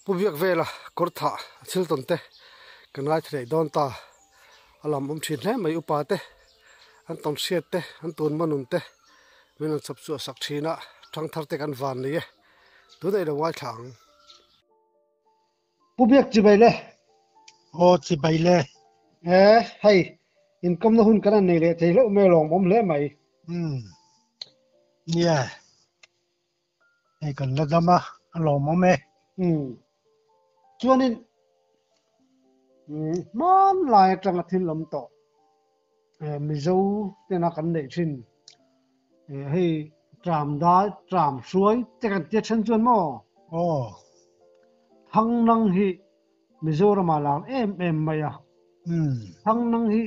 Pu biak vela kawr thah a thil tawn te kan ngaithla leh dawn ta. A lam awm thin hle mai upa te an tawn hriat te an tun manun te min rawn chawp chhuah sak thin a thangthar te kan van nei e tunah i lo ngaithla ang. Pu biak chibai le. Aw chibai le. E hei inkawmna hun kan han nei leh thei hlauh mai alawm awm hle mai. Umm nia. Hei kan la dam a, a lawmawm e. Umm. Chuanin hmanlai atanga thil awm tawh Mizo tena kan neih thin hei tram dai tram hruai te kan tia then chuan maw? Aw. Thangnang hi Mizoramah lar em em mai a. Umm. Thangnang hi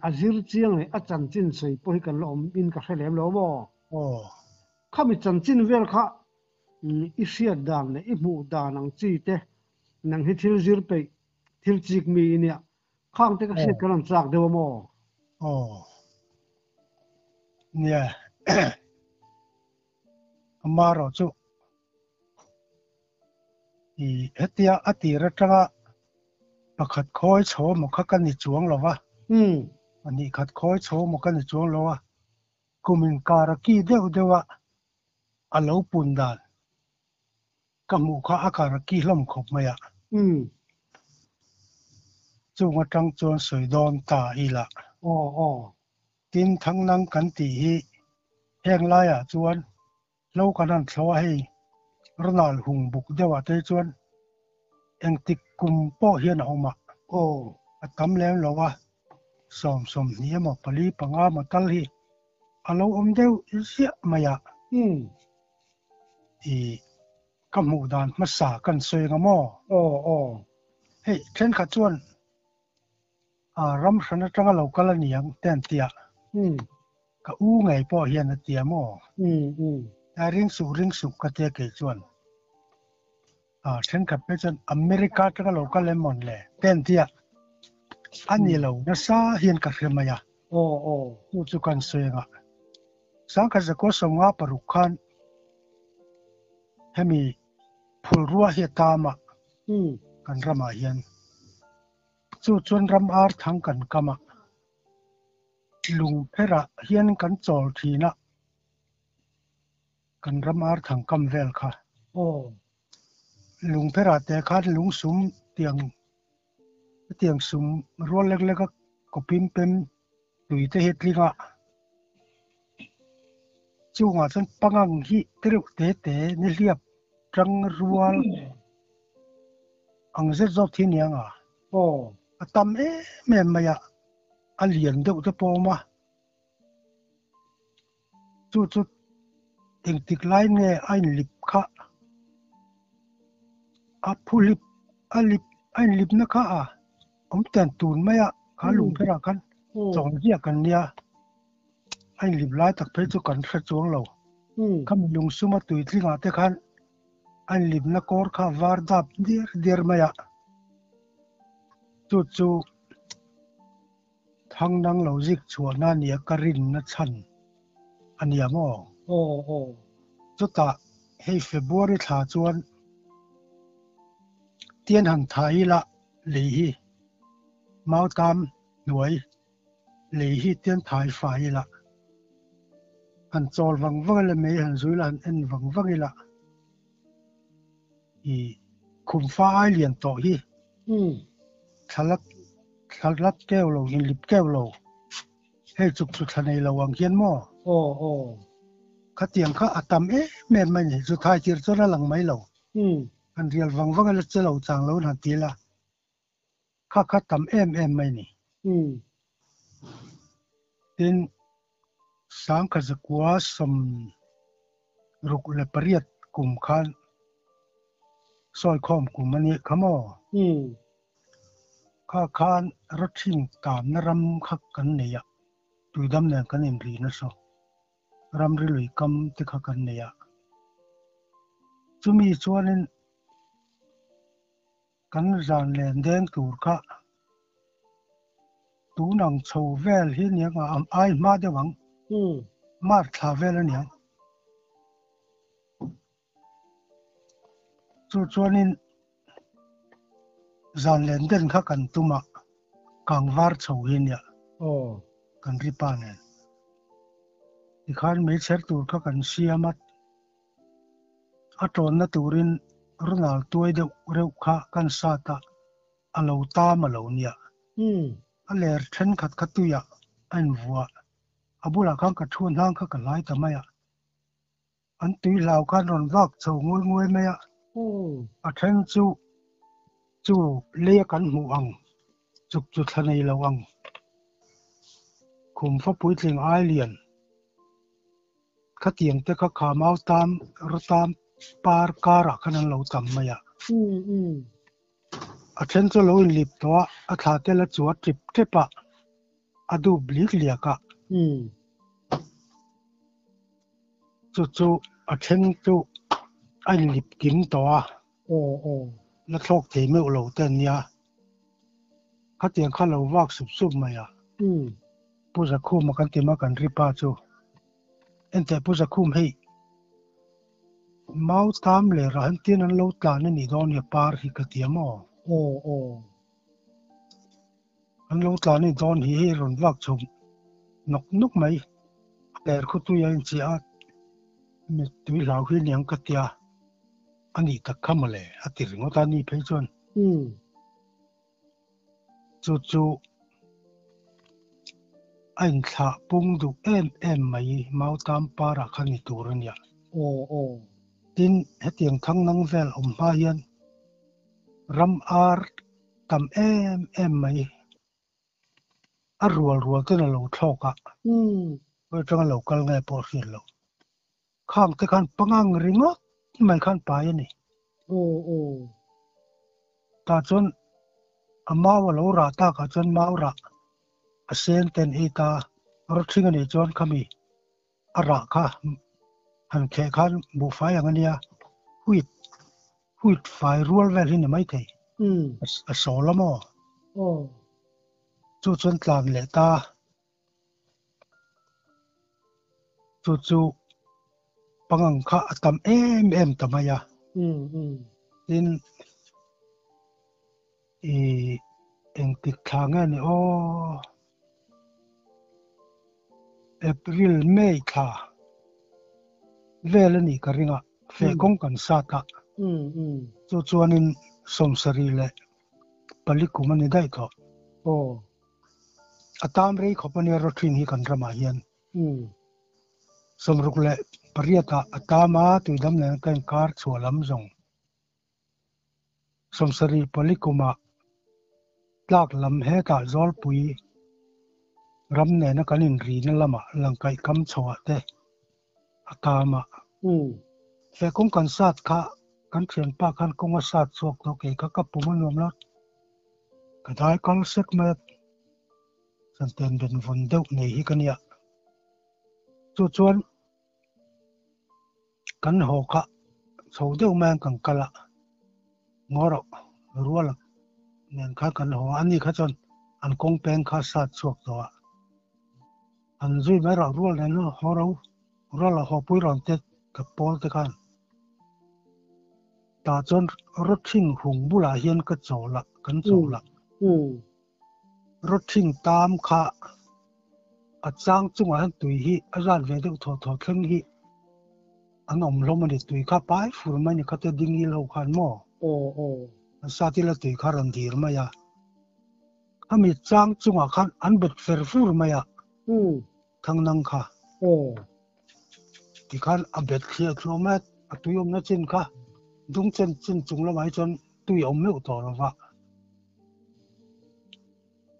a zir chiang leh a chanchin sawi pawh hi kan la awm in ka hre lem lo maw? Aw. Khami chanchin vel kha i hriat dan leh i hmuh dan ang chi te, nang hi thil zir peih, thil chik mi i nia, khang te ka hriat kan rawn chak deuh a maw? Aw. Nia. Amaherawh chu i hetia a tir atanga pakhat khawi chho maw kha ka ni chuang lo va. Pahnih khat khawi chho maw ka ni chuang lo a. Kum inkar a ki deuh deuh a, a lo pun dan ka hmuh kha a kar a ki hlawm khawp mai a. Chung atang chuan sawi dawn ta ila. Aw aw. Tin, Thangnang kan tih hi heng laiah chuan hlo kan han thlo a, hei Ronald hung buk deuhah te chuan engtik kum pawh hian a awm a. Aw. A tam lem lo a, 20 emaw 4 5 emaw tal hi a lo awm deuh ziah mai a. I ka hmuh dan hmasa kan sawi anga maw? Aw aw. Hei thenkhat chuan a ram hran atanga lo kal a ni ang te an ti a. Ka u ngei pawh hian a ti a maw? A ring suh ring suh ka tia kei chuan. A thenkhat phei chuan America atanga lo kal em mawn le te an ti a. A ni lo nasa hian ka hre mai a. Aw aw. Chu chu kan sawi anga. 1956 khan hemi phulrua hi a tam a kan ramah hian. Chu chuan ram ar thang kan kam a, lungpherah hian kan chawl thin a, kan ram ar thang kam vel kha. Lungpherah te khan lungsum tiang hetiang sum rual lek lek a kawpin pem tui te hi a tling a, chungah chuan pangang hi te reuh te te nihliap tang rual ang zet zawk thi nia nga. Aw. A tam em em mai a, a lian deuh te pawh a awm a. Chu chu engtik lai nge a inlip kha a phu hlip a lip a inlipna kha a awm tian tun mai a kha lung berah khan chawn ziah kan nia a inlip lai tak phei chu kan hre chuang lo khami lungsuma tuitlingah te khan a inlipna kawr kha a var dap diar diar mai a chu chu Thangnang lo zik chhuahna nia ka rinna chhan a nia maw? Aw aw. Chutah hei February thla chuan tian han tha ila lei hi Mautam hnuai lei hi tian thai fai ila han chawl vang vang ila mei han zui ila han en vang vang ila i khumfa ai lian tawh hi thla Thla lat keuh lo, inlip keuh lo, hei chuk chu thla nei lo ang hian maw? Aw aw. Khatiang kha a tam em em mai ni, zu thai tir chuan a lang mai lo. Han rial vang vang a la che lo chang lo in han ti la, kha kha tam em em mai ni. Tin, 1968 kum khan sawikhawm kum a nih kha maw? Kha khan rawthing tamna ram kha kan nei a, tuidam nen kan inri nasa. Ramri lui kam te kha kan nei a. Chumi chuanin kan zan len deng tur kha tun ang chho vel hi aniang a, ai hma deuh ang, March thla vel aniang. Chu chuanin. Zan len den kha kan tum a, kang var chho hi nia. Aw. Kan ri pa nen. Tikhan meichher tur kha kan siam a, a tawnna turin Ronald tuai deuh reuh kha kan sat a, a lo tam a lo nia. A ler thenkhat kha tuiah a invuah. A bulah khan ka thu hnang kha ka hlai ta mai a. An tui hlau khan rawn vak chho nguai nguai mai a, a then chu chu lei a kan hmuh ang, chuk chu thla nei lo ang. Khum fa puitling ai lian khatiang te kha kha mau tam rawtam par karah khan an lo tam mai a. A then chu lo inlip tawh a, a thla te la chuah tip tep a, a dup lik liak a. Chu chu a then chu a inlip kim tawh a, la thlawk thei meuh lo te an nia. Khatiang kha lo vak sup sup mai a. Pu Zakhuma kan ti mai kan ri pa chu. Enteh Pu Zakhum hei Mau tam leh rah hian tin an lo tlan a nih dawn hi a par hi ka ti a maw? Aw aw. An lo tlan a nih dawn hi hei rawn vak chho nawk nawk mai. A ler khaw tui a inchiah a, mittui hlau hi aniang ka tia a nih tak kha mawle a ti ringawt a ni phei chuan. Chu chu a inthlah pung duh em em mai Mautam parah kha ni tur a nia. Aw aw. Tin, hetiang thangnang vel awm hma hian ram ar tam em em mai a rual rual ten a lo thlawk a, khawi atanga lo kal nge pawh hriat loh. Khang te khan pangang ringawt mai khan pai a ni. Aw aw. Tah chuan a mau a lo rah takah chuan mau rah a sen ten ei ta rawthing a nih chuan khami a rah kha han kheh khan buhfai ang a nia huit huit fai rual vel hi ni maithei a sawl a maw? Aw. Chu chuan tlan leh ta. Chu chu pangang kha a tam em em ta mai a. Tin, i engtik thla nge ni aw? April, May thla vel a nih ka ring a, feh kawng kan sat a. Chu chuanin sawmsarih leh pali kum a ni daih tawh. A tam rei khawp a nia rawṭhin hi kan ramah hian. Sawmruk leh pariatah a tam a, tuidam nen ka inkar chhuah lam zawng. Sawmsarih pali kumah tlak lam hetah Zawlpui ram nena kan inrina lamah langkaih kam chhoah te a tam a. Fe kawng kan sat kha kan thianpa khan kawng a sat chhuak tawh kei kha ka pum a nuam lo. Ka dai kal sek mai a, Santen ben vawn deuh nei hi ka nia. Chu chuan kan haw kha chho deuh mai ang kan kal a, ngaw rawh rual nen khan kan haw a, ani kha chuan an kawng peng kha sat chhuak tawh a, an zui mai rawh rual nen haw ro rual a haw pui rawn te ka pawl te khan tah chuan rawthing hung bulah hian ka chawl a, kan chawl a. Rawthing tam kha a chang chungah hian tui hi a zat ve deuh thaw thaw thleng hi an awm hlawm a ni. Tui kha pai fur mai a ni khatia ding ngil ho khan maw? Aw aw. An sat ila tui kha rawn dir mai a. Khami chang chungah khan an bet fer fur mai a. Thangnang kha. Aw. Tikhan a bet thliah thluah mai a, a tui awmna chin kha dung chen chin chung lamah hi chuan tui a awm meuh tawh lo va.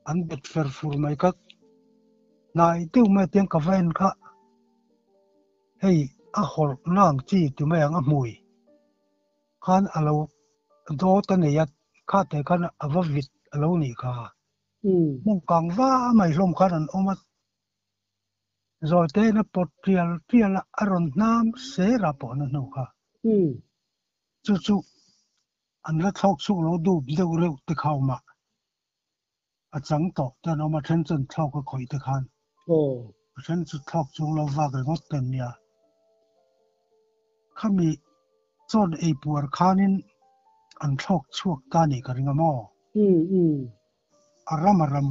An bet fer fur mai kha hnai deuh mai tiang ka va en kha hei a hawlh nang chi ti mai ang a hmui khan a lo dawt a nei a kha te khan a va vit a lo nih kha. Hmawng kang va mai hlawm khan an awm a. Zawi tein a pawt tial tial a, a rawn hnam ser a pawhna hnu kha. Chu chu an la thlawk chhuk lo dup deuh reuh te kha awm a, a chang tawh te an awm a, then chuan thlawk a khawih te khan, a then chu thlawk chung lo vak ringawt te an nia. Khami chawn ei puar khanin an thlawk chhuak ta nih ka ring a maw? A ram a ram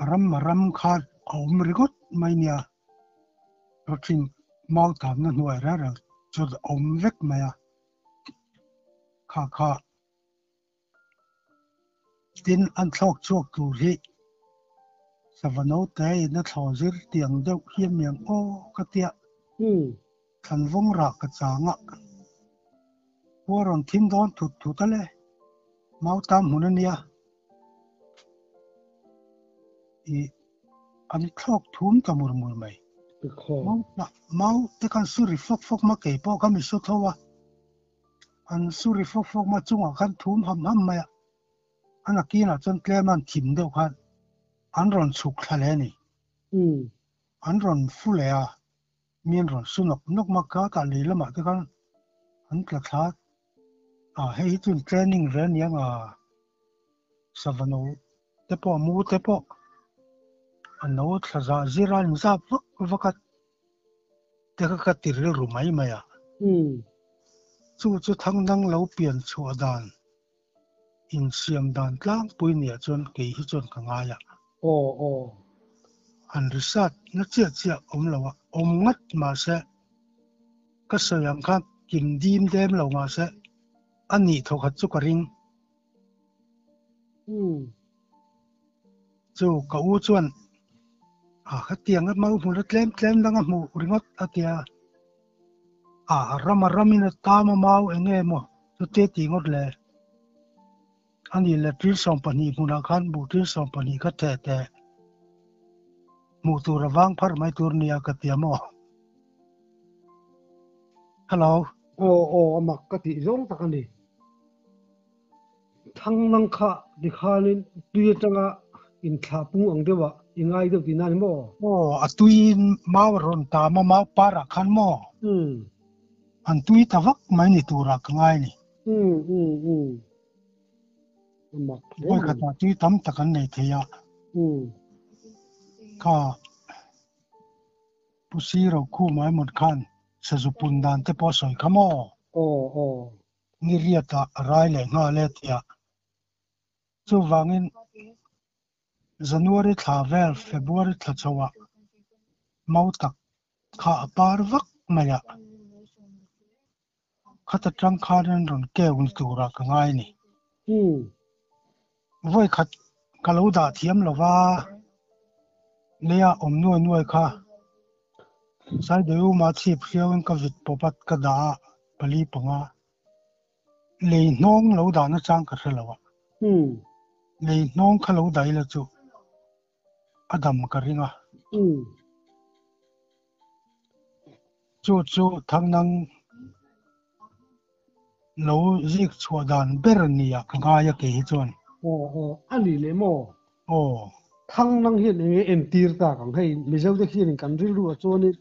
a ram a ram kha a awm ringawt mai nia. Rawthing mau tamna hnuai reng reng chu a awm vek mai a. Kha kha tin an thlawk chhuak tur hi sava naute in a thlaw zir tiang deuh hian miang aw ka tia. Thlanvawng rah ka chang a, khua rawn thim dawn thut thut a le, mau tam hmun a nia. Ih, an thlawk thum ta mur mur mai. Mau ta, mau te khan su ri fawk fawk ma kei pawh kha mi su tho a, an su ri fawk fawk ma chungah khan thum ham ham mai a, a nakinah chuan tlem a an thim deuh khan an rawn chhuk thla leh a ni. An rawn fu leh a, Mi an rawn su nawk nawk mak kha tah lei lamah te khan an tla thla a, hei hi chuan training ve a niang a, sava no te pawh mu te pawh a no thla zah zir a inzap vak vak a te kha ka ti rilru mai mai a. Chu chu thangdang lo pian chhuah dan Insiam dan tlangpui nia chuan kei hi chuan ka ngai a. Aw aw. An risat na chiah chiah awm lo a, awm ngat mahse ka sawi ang khan kim dim dem lo mahse a nih thawkhat chu ka ring. Chu ka u chuan a khatiang a mau hmun a tlem tlem dang a hmuh ringawt a tia. A ram a ramin a tam a mau eng nge maw chute tih ngawt le? A nih le ṭil 12 hmunah khan buh ṭil 12 kha theh teh hmuh tur a vang pharh mai tur nia ka ti a maw? Hello. Aw aw a mak ka tih zawng tak a ni. Thang nang kha tikhanin tui atanga inthlah pung ang deuh ah i ngai deuh tihna a ni maw? Aw, a tuiin mau a rawn tam a, mau par ah khan maw? An tui ta vak mai ni turah ka ngai a ni. A mak hle mai. Vawikhatah tui tam tak an nei thei a. Kha Pu Siro Khuma emaw khan sazu pun dan te pawh a sawi kha maw? Aw, aw. Ni riatah a rai leh nghal e tia. Chuvangin January thla vel February thla chhoah mau tak kha a par vak mai a, khata tang khan an rawn keu ni turah ka ngai a ni. Vawi khat ka lo dah thiam lo va, leia awm nuai nuai kha Saidaiuma chhip hriauin ka vit pawp a ka dah a. Pali panga lei hnawng lo dah na chang ka hre lo a. Lei hnawng kha lo dah ila chu a dam ka ring a. Chu chu Thangnang lo zik chhuah dan ber nia ka ngai a kei hi chuan. Aw aw a ni leh maw? Aw. Thangnang hian eng nge entir tak ang hei Mizo te khianin kan rilru ah chuanin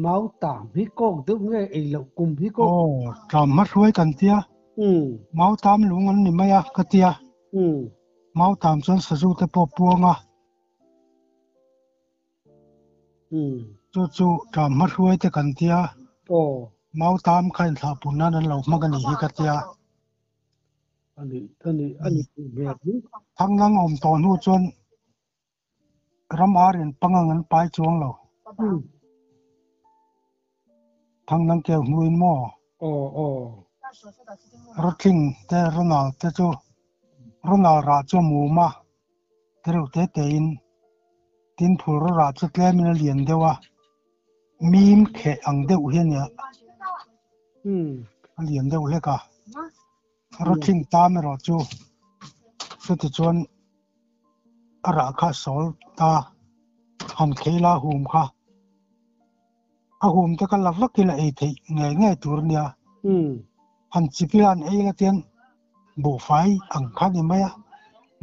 Mau tam hi kawk deuh nge ei loh kum hi kawk. Aw, tlam hma hruai kan tia. Mau tam lung an ni mai a ka tia. Mau tam chuan sazu te pawh puang a. Chu chu tlam hma hruai te kan tia. Aw. Mau tam kha inthlah pun nan an lo hmang a nih hi ka tia. A ni, a ni, a ni hmel hi. Thanglang awm tawh hnu chuan Ram ar in pangang an pai chuang lo. Thanglang keu hnu in maw? Aw aw. Rawtling te Ronald te chu Ronald rah chu a mum a, te reuh te te in tin phul raw rah chu tlem in a lian deuh a, mim kheh ang deuh hi a nia. A lian deuh hlek a. Rawtling tam erawh chu chutichuan a rah kha sawl ta han khel a hum kha a hum te kha la vak ila ei theih ngei ngei tur a nia han chip ila an ei la tian buhfai ang kha ni mai a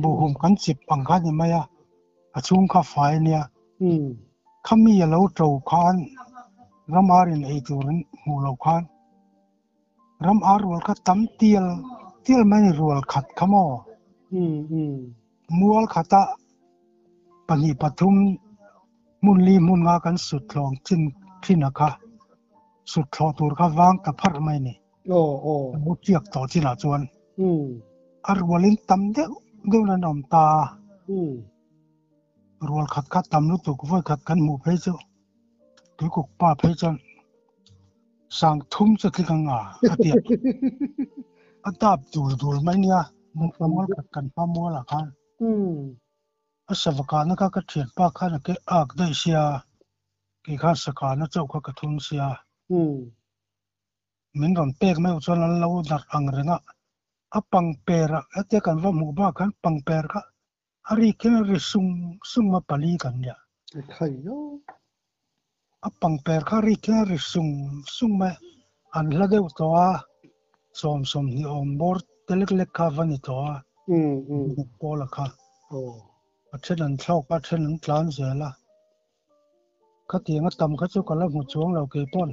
buhhum kan chip ang kha ni mai a a chhung kha fai a nia khami a lo to khan ram arin ei tur an hmuh loh khan Ram ar rual kha tam tial tial mai ni rual khat kha maw? Mual khata pahnih pathum hmun li hmun nga kan sut thlawng chin thin a kha sut thlawh tur kha vang ta pharh mai ni. Aw aw. Lo chiak tawh chinah chuan. A rualin tam deuh deuhin an awm ta a. Rual khat kha tam lutuk vawi khat kan hmuh phei chu Tuikuk pa phei chuan sang thum chu tling ang a a ti a. A dap dul dul mai nia mual khat kan hma mualah khan. A sava kahna kha ka thianpa khan a ke ak daih sia, kei khan sa kahna chauh kha ka thun sia. Min rawn pek meuh chuan an lo darh ang reng a, a pangper ah hetia kan va hmuh bak khan pangper kha a rik hian a ri sung sung a pali kan nia. A pangper kha a rik hian a ri sung sung mai a, an hla deuh tawh a, sawm sawmhnih awm bawr te lek lek kha va ni tawh a, pawla kha. A then an thlawk a, a then an tlan zel a. Khatiang a tam kha chu ka la hmu chuang lo kei pawn.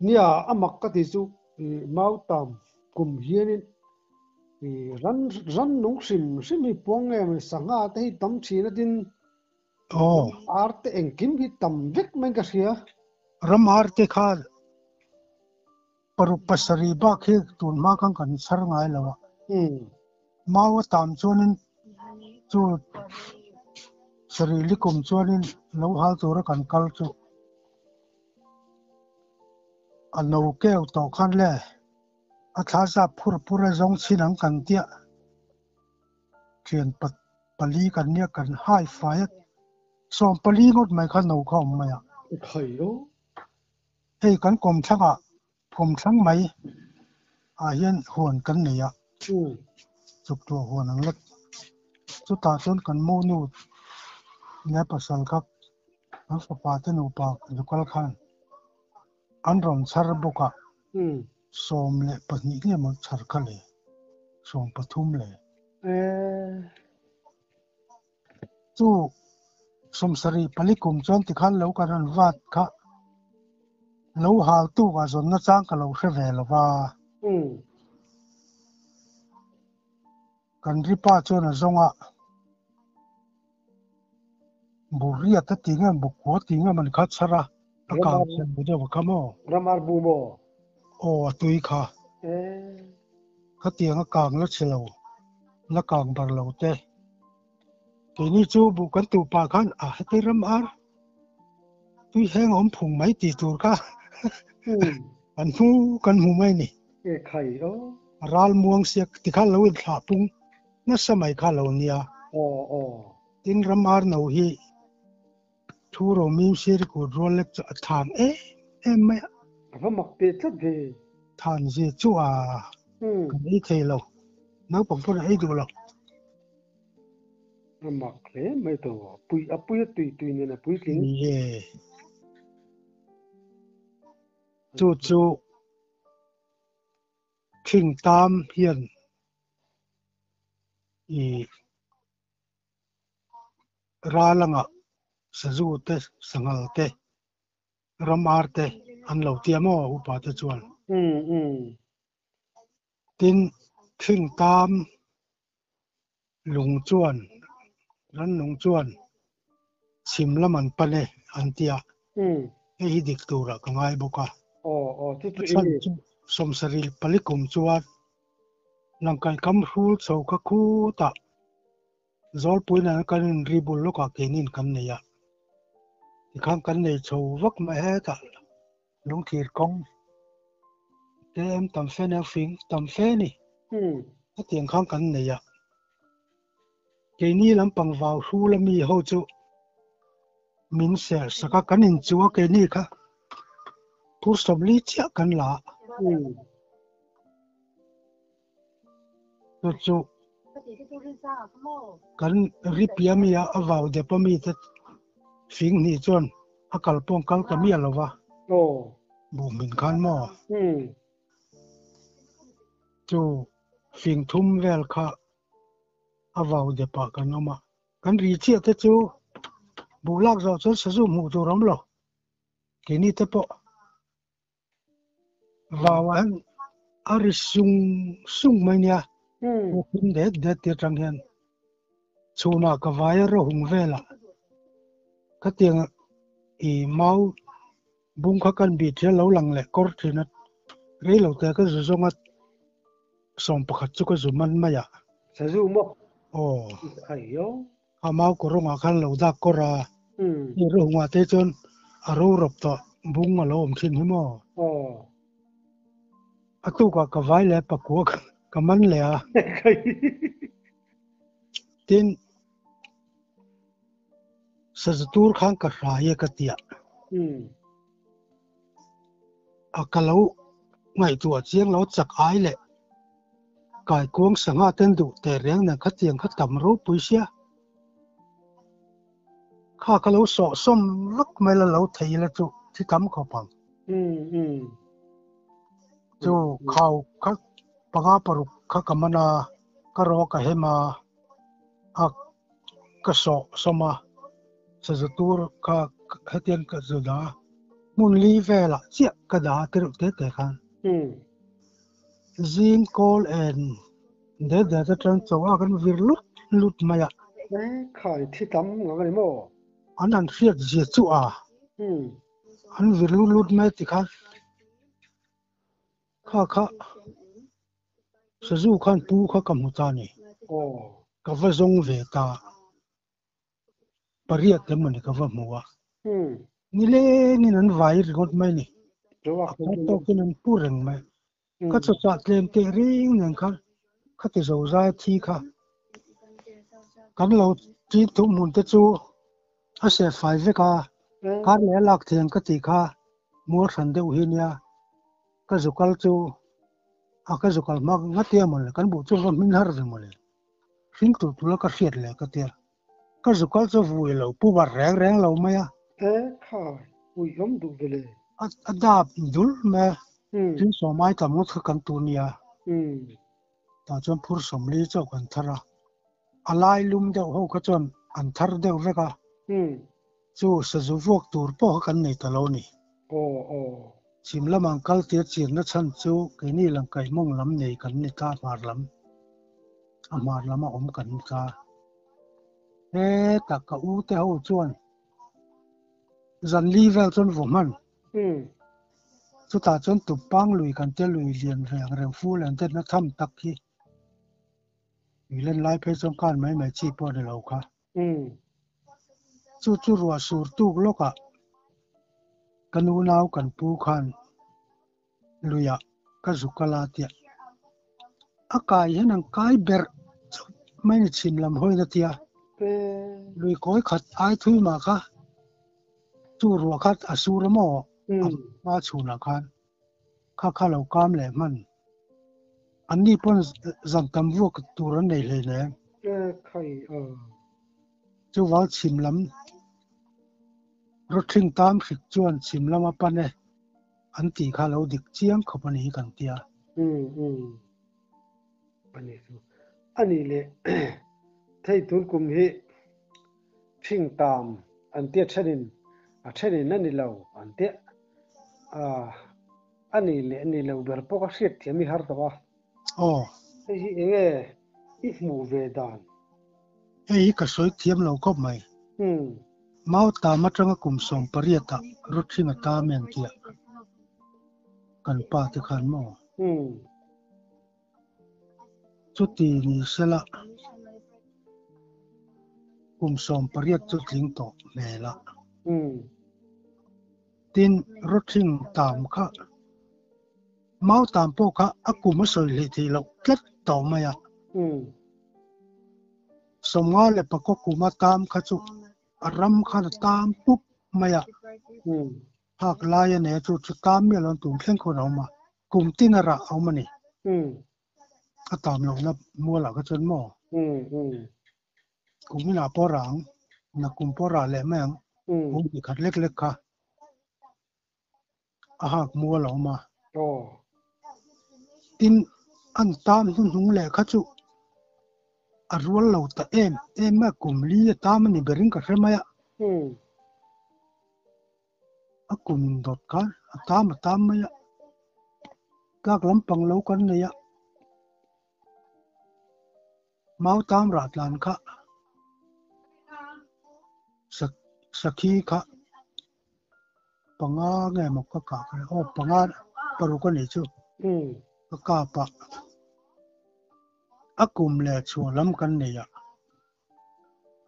Nia, a mak ka ti chu i Mautam kum hianin i ran ran nung hrim hrim hi puang nge mai sangha te hi tam thin a tin Aw. Ar te engkim hi tam vek mai ka hria. Ram ar te kha paruk pasarih bak hi tun hma khan kan chhar ngai lo a. Mau a tam chuanin chu sarih likum chuanin lo hal tura kan kal chu a no keu tawh khan le a thla zap phur phur a zawng chhin ang kan tia thian pali kan nia kan hai fai a sawm pali ngawt mai kha no kha awm mai a. Hei kan kawmthlangah kawmthlang mai ah hian huan kan nei a, chuktuah huan ang lek. Chutah chuan kan monu leh pasal kha kan fapa te nupa local khan an rawn chhar bawk a, 12 nge maw chhar kha le, 13 le. Chu 74 kum chuan tikhan lo kan rawn vat kha lo hal tuk a zawnna chang ka lo hre ve lo va. Kan ripa chuan a zawng a, Buriat a ti nge Bukua ti nge mawni kha chhar a, a kang chhe bu deuh a kha maw? Ramar bu maw? Aw a tui kha. Khatiang a kang la chhe lo, la kang bar lo te. Keini chu buh kan tuh pah khan a heti ram ar tui heng a awm phung mai tih tur kha kan hmu kan hmu mai ni. Ral muang siak tikhan lo inthlah pung nasa mai kha lo nia. Tin ram ar no hi thu ro mim sir kut rual lek chu a than em em mai a. A va mak teh tlat ve. Than zia chu a kan ei thei lo. Naupang pawn a ei duh lo. A mak hle mai tawh. Pui a pui a tui tui nen a puitling. Ye. Chu chu thing tam hian i ral anga sazu te sanghal te ram ar te an lo tia maw upa te chuan. Tin thing tam lung chuan rannung chuan chhim lam an pan e an tia hei hi dik turah ka ngai bawk a. A chhan chu 74 kum chuan Langkai kam hrul chho kha khutah Zawlpui nena kan inri bul lawkah keinin kan nei a, tikhan kan nei chho vak mai hetah lungthir kawng KM tam fe nia fing tam fe ni hetiang khan kan nei a, keini lampang vau hrul a mi ho chu min serh sak a, kan inchuh a keini kha phur 40 chiah kan la a. Chu chu kan ri pia mi a a vau dep a mi te fing hnih chuan a kal pawng kal ta miah lo va. Buh hmin khan maw? Chu fing thum vel kha a vau depah kan awm a. Kan ri chiah te chu buh lak zawh chuan sazu hmuh tur a awm lo. Keini te pawh Vau ah hian a ri sung sung mai nia him det det tir tang hian chhunah ka vai a rawhung velah khatiang i mau bung kha kan bih thian lo lang leh kawr thin a rei lo te ka zu zawng a. 11 chu ka zu man mai a. Sazu maw? Aw. Aiyo. A mau kawrawngah khan lo dak kawr a. Hei rawhungah te chuan a ro rawp tawh bung a lo awm thin hi maw? Aw. A tukah ka vai leh pakua ka man leh a. Tin, sazu tur khan ka hrai e ka ti a. A ka lo ngaihtuah chiang lo chak ai leh kaikuang sangha ten duh teh reng nen khatiang kha tam ropui sia. Kha ka lo sawh sawm vak mai la lo thei ila chu thi tam khawp ang. Chu khau kha panga paruk kha ka man a, ka ro ka hem a, a ka sawh sawm a, sazu tur kha hetiang ka zu dah a, hmun li velah chiah ka dah a tirh te te khan. Zing kawl en det det atang chaw a kan vir lut lut mai a. E khai thi tam ngang a ni maw? An han hriat zia chu a. An vir lut lut mai ti khan kha kha sazu khan pu kha ka hmu ta ni. Ka va zawng ve ta. Pariat emaw ni ka va hmu a. Nilengin an vai ringawt mai ni. A khat tawkin an pu reng mai. Ka chawchah tlem teh reng nen khan khati zo zai thi kha kan lo ṭin thup hmun te chu a seh fai vek a, kar leh a lak thiam ka tih kha mual hran deuh hi nia. Ka zu kal chu a ka zu kal hma ngatia mawle kan buh chu va hmin har ve mawle. Hring tur tura ka hriat leh ka tia. Ka zu kal chu vui lo pu bar reng reng lo mai a. E khai, ui awm duh ve le. A dap dul mai a, tin sawmai tam ngawt kha kan tu nia. Tah chuan phur sawmli chauh kan thar a. A lai lum deuh ho kha chuan an thar deuh vek a. Chu sazu vuak tur pawh kha kan nei ta lo a ni. Chhim lamah kal tir chirna chhan chu keini langkaih mawng lam nei kan ni ta hmar lam, a hmar lama awm kan ni ta. Hetah ka u te ho chuan zan li vel chuan vaw hman. Chutah chuan Tuppang lui kan tia lui lian ve ang reng fu leh an denna tham tak hi lui len lai phei chuan khan mai mai chi pawh a ni lo kha. Chu chu ruah sur tuk lawkah ka nu nau kan pu khan luiah ka zu kal a tia a kai hian an kai berh chauh mai ni chhim lam hawina tia lui kawi khat ai thui mah kha chu ruah kha a sur a maw a hma chhunah khan kha kha lo kam leh hman an ni pawn zan tam vuak tur an nei hlei hle. Chuval chhim lam rawthing tam hrik chuan chhim lama pan e an tih kha lo dik chiang khawp a ni hi kan tia. Ani chu ani leh thei tun kum hi Thing tam an tia thenin a thenin a ni lo an tia a ni leh a ni lo ber pawh ka hriat thiam i har tawh a. Aw. Hei hi eng nge i hmuh ve dan? Hei hi ka sawi thiam lo khawp mai. Mau tam atanga kum 18 ah Rawthing a tam em tia kan pa te khan maw? Chuti ni sela kum 18 chu tling tawh hmel a. Tin, rawthing tam kha mau tam pawh kha a kum a sawi hleih theih loh tlat tawh mai a. 54 kuma tam kha chu a ram khan a tam pup mai a. Phak lai a nei a chu chu tam miah lo an tum thleng khawn a awm a. Kum tin a rah a awm a ni. A tam lohna mualah kha chuan maw? Kum inah pawh a rah ang, na kum pawh a rah leh mai ang. Kum hnih khat lek lek kha a hak mual a awm a. Tin, an tam hnuhnung leh kha chu a rual lo ta em em mai a, kum li a tam a ni berin ka hre mai a. A kum dawt kha a tam mai a, tlak lampang lo kan nei a, mau tam rah tlan kha sakhi kha panga nge maw ka kah kha aw panga paruk a nih chu ka kap a. A kum leh chhuah lam kan nei a,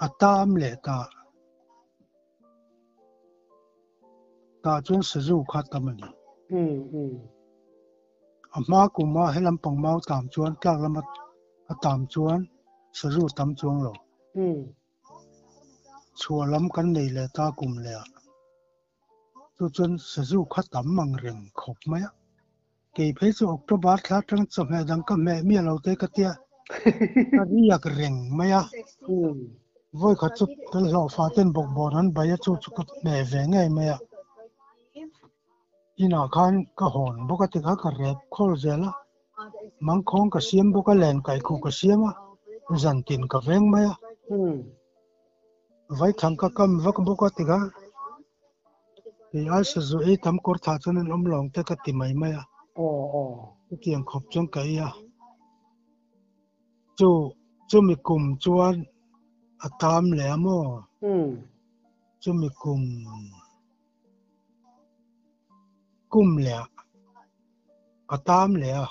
a tam leh ta. Tah chuan sazu kha tam a ni. A hma kuma he lampang mau tam chuan tlak lama a tam chuan sazu tam chuang lo. Chhuah lam kan nei leh ta kum leh ah. Chu chuan sazu kha tam ang reng khawp mai a. Kei phei chu October thla atang chawhmeh dang ka hmeh miah lo te ka tia. Ka riak reng mai a. Vawi khat chu kan hlawhfa ten bawkbawn an bai a chu chu ka hmeh ve ngei mai a. Inah khan ka hawn bawk a tikha ka rep khawl zel a. Mangkhawng ka siam bawk a, len kaikhuh ka siam a, zantin ka veng mai a. Vaithang ka kam vak bawk a tikha kei ai sazu ei tam kawr thah chuan an awm lo ang te ka ti mai mai a. Chutiang khawp chuan ka ei a. Chu chumi kum chuan a tam leh a maw? Chumi kum kum leh a a tam leh a.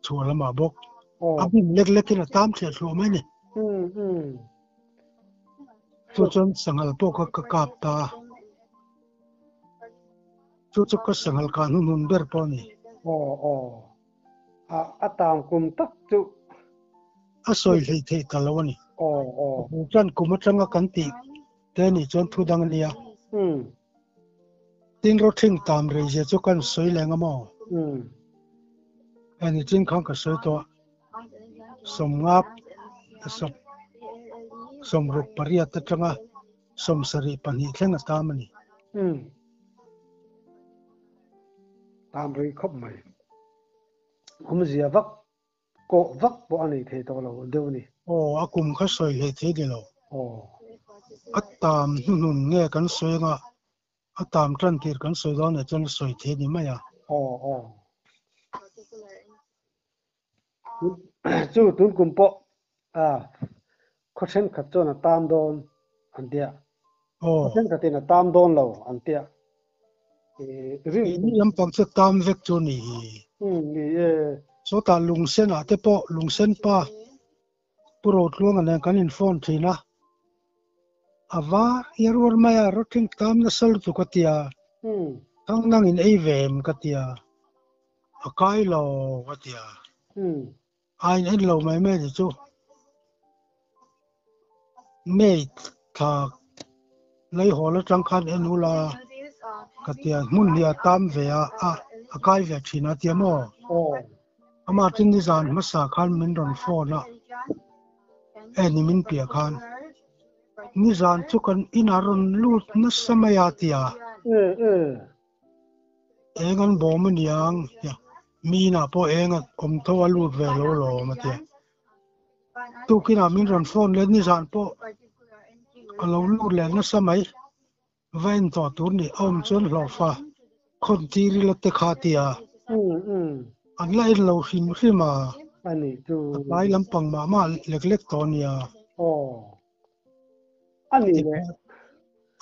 Chhuah lamah bawk a bum lek lekin a tam thliah thluah mai a ni. Chu chuan sanghal pawh kha ka kap ta a. Chu chu ka sanghal kah hnuhnun ber pawh a ni. Aw aw. A a tam kum tak chu. A sawi hleih theih ta lo a ni. Aw aw. Chuan kum atanga kan tih te nih chuan thu dang a nia. Tin rawthing tam rei zia chu kan sawi leng a maw? Hei chin khan ka sawi tawh a, sawmnga sawmruk pariat atanga sawmsarih pahnih thleng a tam a ni. Tam rei khawp mai. Awmzia vak Kawh vak pawh a nei thei tawh lo deuh a ni. Aw, a kum kha sawi hlei thei ni lo. Aw. A tam hnuhnun nge kan sawi anga a tam tan tir kan sawi dawn ah chuan a sawi thei ni mai a. Aw, aw. Chu tun kum pawh a khaw thenkhat chuan a tam dawn an tia. Aw. Khaw thenkhatin a tam dawn lo an tia. Keini lampang chu tam vek chu ni hi. Ni e. Sawtah lungsen ah te pawh lungsen pa Pu Rotluanga nen kan in phone thin a, a var iar uar mai a, rawthing tam nasa lutuk a tia, thang nang in ei ve em ka tia, a kai lo ka tia, a in en lo mai mai ni chu. May thla Leihawl atang khan en ula ka tia hmun hi a tam ve a, a kai ve thin a tia maw? Amah chu nizan hmasa khan min rawn phone a, e ni min piah khan nizan chu kan inah rawn lut nasa mai a tia. Eng an bawm aniang tia, mi inah pawh eng a awm tho a lut ve lo lawm a tia. Tukinah min rawn phone leh nizan pawh a lo lut leh nasa mai. Va en tawh tur nih a awm chuan hlawhfa khawn tir ila te kha tia an la en lo hrim hrim a, a tlai lampang mah mah lek lek tawh ania.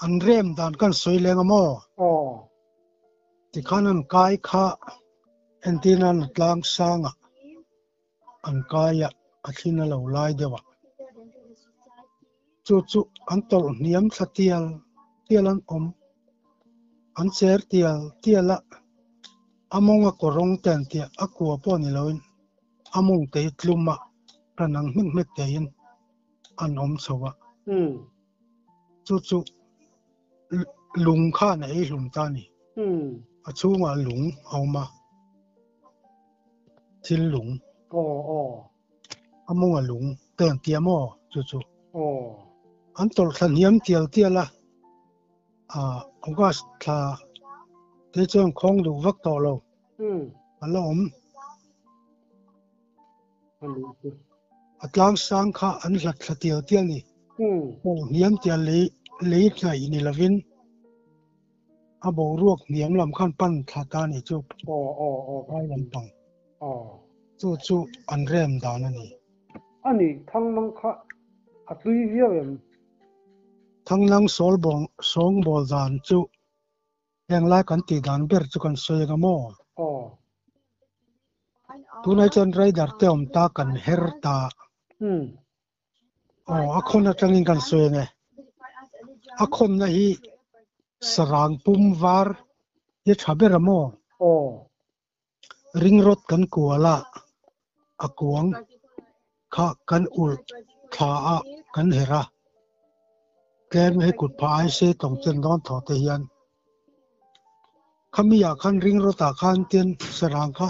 An rem dan kan sawi leng a maw? Tikhan an kai kha entirna an tlang sangah. An kai a, a thlin a lo lai deuh a. Chu chu an tawlh hniam thla tial tial an awm. An cher tial tial a, a mawng a kawrawng te an tia, a kua pawh ni loin a mawng te hi tlum a, ran ang hmek hmek teiin an awm chho a. Chu chu lung khan a ei hlum ta a ni. A chhungah lung a awm a. Thil lung. Aw aw. A mawng a lung te an tia maw chu chu. Aw. An tawlh thla hniam tial tial a, ah August thla te chuan khawng duh vak tawh lo. A la awm. A tlang sang kha an hlat thla tial tial ni. Tawlh hniam tial lei lei hnaih ni lovin. A boruak hniam lam khan pan thla ta nih chu phai lampang chu chu an rem dan a ni. A ni, Thanglang kha a tlui viau em? Thanglang sawl sawngbawl dan chu heng lai kan tih dan ber chu kan sawi anga maw? Tunah chuan rider te awm ta kan her ta. Aw a khawn atangin kan sawi ang e. A khawnna hi sarang pum var hi tha ber a maw? Ringrawt kan kual a, a kuang kha kan ulh thla a kan herh a. Tlem hei kut phah ai se tawng chen dawn thaw te hian. Khami ah khan ringrawt ah khan tian sarang kha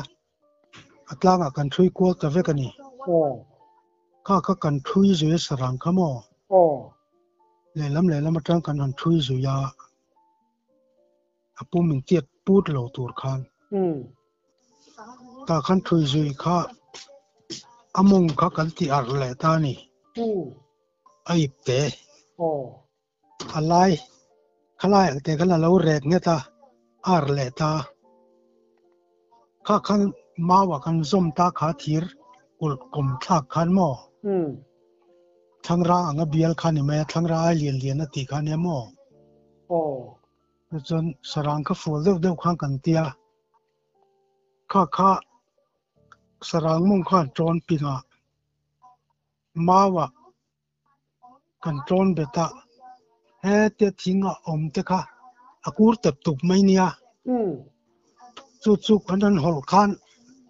a tlangah kan thui kual ta vek a ni. Kha kha kan thui zui a sarang kha maw? Lehlam lehlam atang kan han thui zui a. A pum in tiat put lo tur khan. Tah khan thui zui kha a mawng kha kan ti arh leh ta a ni. A ip te. A lai khalai ang te khan a lo rek nghet a, a arh leh ta. Kha khan mau ah kan zawm ta kha thir ulh kawm thlak khan maw? Thlangra anga bial kha ni mai a, thlangra ai lian lian a tih kha nia maw? Chuan sarang kha fual deuh deuh khan kan tia, kha kha sarang mawng khan tawn pingah mauah kan tawn bet a, hetia thing a awm te kha a kur tep tup mai nia. Chu chu kan han hawlh khan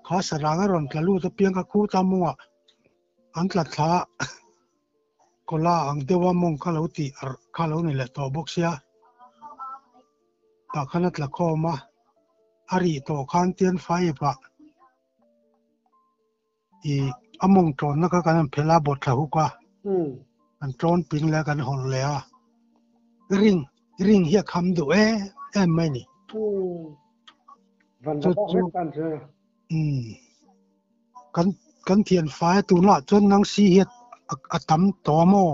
kha sarang a rawn tla lut apiang kha khuta mawngah an tla thla a. Kawla ang deuha mawng kha lo tih arh kha lo ni leh tawh bawk sia. Tah khan a tla khawm a, a rih tawh khan tian fai pah i a mawng tawnna kha kan han phelh a, bawt thla huk a, kan tawn ping leh a kan hawlh leh a, ring ring hi a kham duh em em mai ni. Chu chu Kan kan thian fai a tunah chuan nang si hian a tam tawh a maw?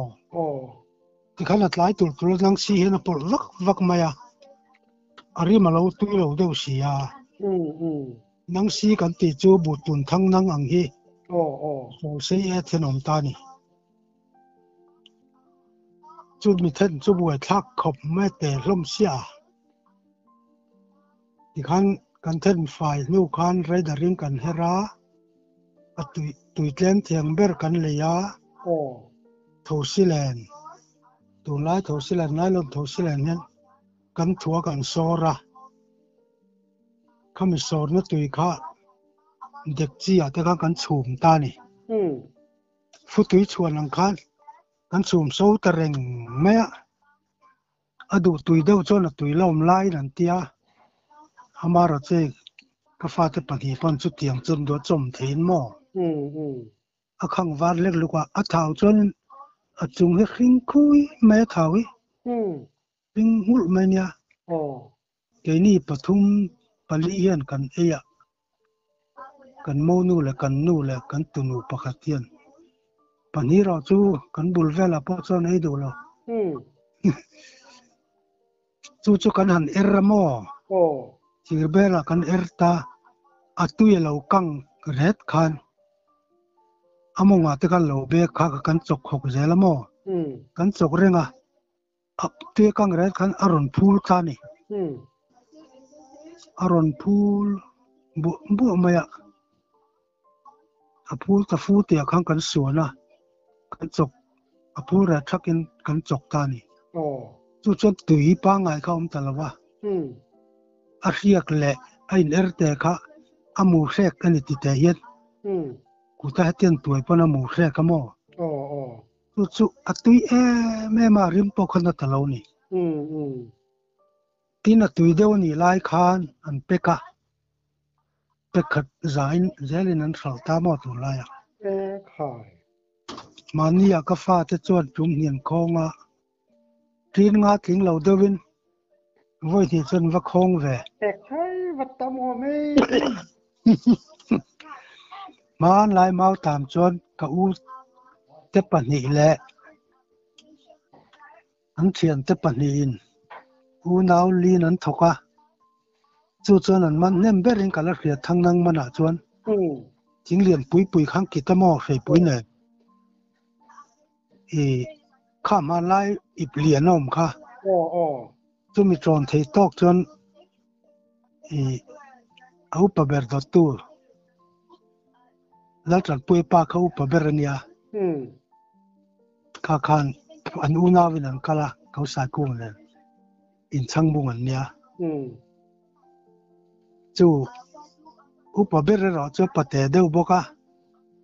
Tikhan a tlai tur tur a nang si hian a pawlh vak vak mai a, a rim a lo tui lo deuh si a. Nang si kan tih chu buh tun thang nang ang hi sawl sei e thian awm ta a ni. Chu mi then chu buai thlak khawp mai te hlawm sia. Tikhan kan then fai hnu khan rider in kan her a, a tui tui tlem thiang ber kan lei a, Thosilen, tunlai Thosilen nylon Thosilen hian kan thua kan sawr a, khami sawrna tui kha dekchi ah te khan kan chhum ta a ni. Futui chhuan ang khan kan chhum so ta reng mai a. A duh tui deuh chuan a tui la awm laiin an ti a, amaherawhchu ka fate pahnih pawn chutiang chuan duah chawm theiin maw? A khang var lek luk a, a thau chuan a chung hi hring khui mai a thau hi, hring nghulh mai nia. Keini pathum pali hian kan ei a, kan monu leh kan nu leh kan tunu pakhat hian pahnih erawh chu kan bul velah pawh chuan ei duh lo. Chu chu kan han er a maw? Thir belah kan er ta, a tui a lo kang ret khan a mawngah te khan lo bek kha kan chawk khawk zel a maw? Kan chawk reng a. A tui kang rel khan a rawn phul ta a ni. A rawn phul buah buah mai a, a phul ta fu tih ah khan kan suan a, kan chawk, a phul reh thakin kan chawk ta a ni. Chu chuan tui pangngai kha a awm ta lo va, a hriak leh a in er te kha a mu hrek a ni ti teh hian kuta hetiang tuai pawn a mu hrek a maw? Chu chu a tui em em a, rim pawh kha na ta lo ni. Tin a tui deuh a nih lai khan an pek a, pek khat zain zelin an hralh ta maw tur laiah. Mahnia ka fate chuan tum hnian khawng a, tin nga tling lo deuhin vawi hnih chuan va khawng ve. Hmanlai mautam chuan ka u te pahnih leh an thian te pahnihin unau lin an thawk a, chu chuan an man hnem berin ka la hriat thang nang manah chuan thing lian pui pui khan kit a maw hreipui nen i kha hmanlai ip lian a awm kha chumi tawn thei tawk chuan i a upa ber dawttu. Laltanpuia pa kha upa ber a nia. Kha khan an unauin an kal a, Ko Saikung nen inchhang bung an nia. Chu upa ber erawh chu pate deuh bawk a,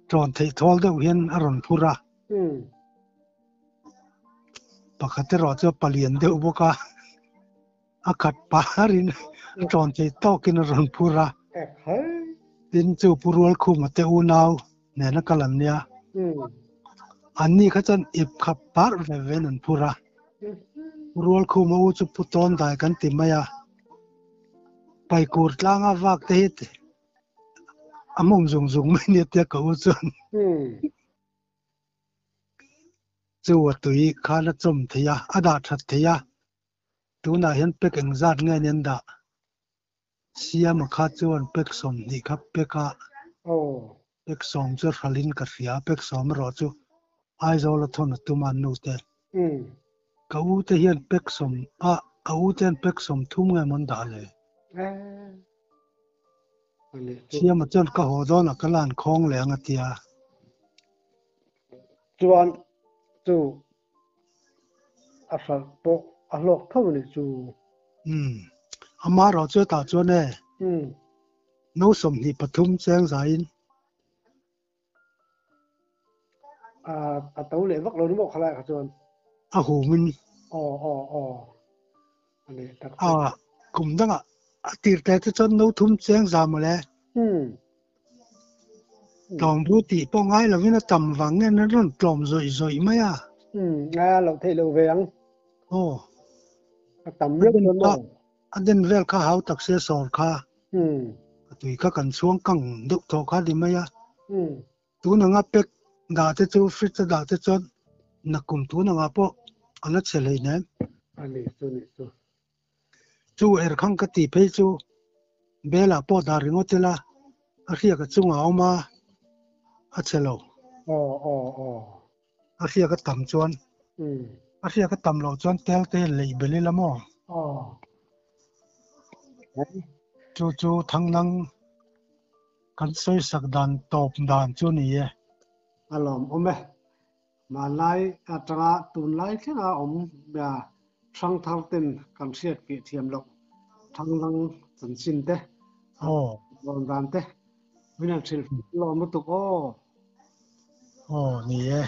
ṭawn theih thawl deuh hian a rawn phur a. Pakhat erawh chu palian deuh bawk a, a khat parin a ṭawn theih tawkin a rawn phur a. Tin, chu Pu Rualkhuma te unau nena kal an nia. Anni kha chuan ip khap parh ve vein an phur a. Pu Rualkhuma u chu Pu Tawndai kan ti mai a. Paikur tlanga vak te hi a hmawm zung zung mai nia tia ka u chuan. Chu a tui khan a chawm thei a, a dah that thei a. Tunah hian pack engzat nge an dah? Siama kha chuan pack 20 kha pack a, pack 10 chu hralhin ka hria a, pack 10 erawh chu Aizawl a thawn a tum a an nu te. Ka u te hian pack 10 a, ka u te hian pack 30 nge maw an dah le? Siama chuan ka haw dawnah ka lan khawng leh ang a ti a. Chuan chu a hralh pawh a hlawk tho a nih chu. Umm. Amaherawh chu hetah chuan e. Umm. No 23 cheng zaiin. A a to leh vak lo ni maw khalai kha chuan. A humin. Aw aw aw. A ni tak chu. A kum dangah a tir te te chuan no thum cheng za mawle. Umm. Tlawm bu tih pawh ngai lovin a tam vang nge an rawn tlawm zawih zawih mai a. Umm a lo theih lo ve ang. Aw. A tam viau chuan maw. A den vel kha hau tak se sawr kha. Umm. A tui kha kan chhuang kang deuh tawh kha ni mai a. Umm. Tun anga pack dah te chu fridge a dah te chuan nakum tun angah pawh a la chhe hleinem. A ni chu ni chu. Chu erkhang ka tih phei chu Bela pawh dah ringawt ila a hriak a chungah a awm a, a chhe lo. Aw aw aw. A hriak a tam chuan. A hriak a tam loh chuan tel te lei belh ila maw? Aw. Chu chu Thangnang kan sawisak dan tawp dan chu ni e. A lawmawm e. Hmanlai atanga tunlai thlenga awm bia hrangthar ten kan hriat fih thiam loh thanglang chanchin te, rawn dan te min han hrilh lawm lutuk aw. Aw ni e.